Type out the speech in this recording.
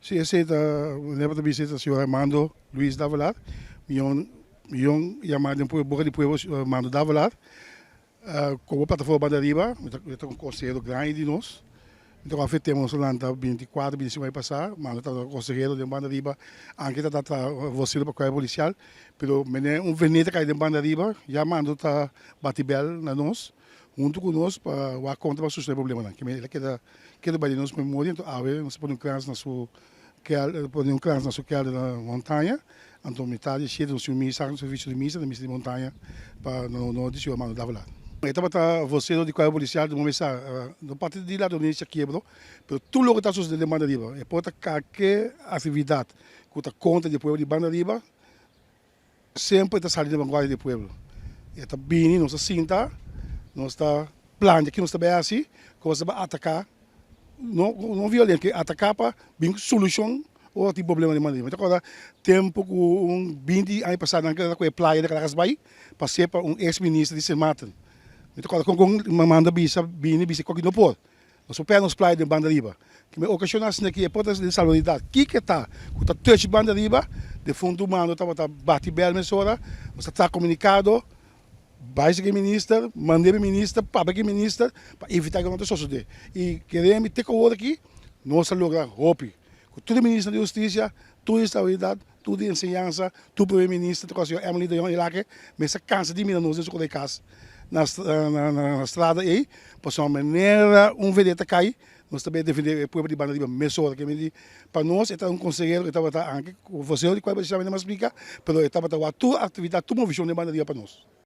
Si, esei ta, manera bo ta bisa, ta señor Armando Luis Davelaar, mion mion yama den boka di pueblo Armando Davelaar. Komo plataforma Banda Ariba, mi ta mi ta un konsehero grandi di nos. Mi ta wak tema nos a lanta 24, 25 aña pasá, Armando tabata konsehero den Banda Ariba, anke ta tabata vocero pa kuerpo polisial, pero mene un veneta kai den Banda Ariba, ya Armando ta bati bèl na nos. Huntu ku nos pa wak kon ta bai soluciona e problemanan. Ke el a keda keda bai den nos memoria, enton awe nos a pone un krans na su kel pone un krans na su kelder na Montaña, anto mitad di shete nos tin un misa, un servicio di misa na misa di Montaña pa na honor di señor Armando Davelaar. E tabata vocero di cuerpo policial di un mesa, no parti di ladronecia kiebro, pero tur loke ta sucede den Banda Riba, e por ta kalke actividad cu ta contra di e pueblo di Banda Riba, Semper e ta sali den vanguardia di e pueblo. E ta bini, nos ta sinta, nos ta planea ki nos ta bai hasi, kon nos ta bai ataká, no no violento, ke ataká pa bin ku solushon ora tin problema den Madrid. Mi ta kòrda tempu ku un 20 aña pasá nan keda ku e playa di Caracas bai pa sepa un ex minister di Sint Maarten. Mi ta kòrda kon kon manda bisa bini bisa koki no por. Nos por pèrdè nos playa den banda riba. Ki me okashoná asina ki e por ta den salubridat. Kiko ta ku ta touch banda riba? Defuntu mando tabata bati bèl mesora, nos ta traha komunikado, bai seki minister, mand'é pa minister, papia ku e minister pa evitá ku no ta sosodé. I kere mi te ku awor aki nos a logra hopi. Ku tur e ministernan di hustisia, tur di salubridat, tur di enseñansa, tur primer minister, tur señor Emily de Jong Elhage mester cansa di mira nos den su kola di cas na na strada ey, pasobra manera un vedetta cay nos ta bay defende e pueblo di banda riba mesora. Ke mindi pa nos e ta un consehero ke tabata anke cu vocero di cual bo ta splica, pero e tabata wak tur actividad, tur movicion den banda riba pa nos.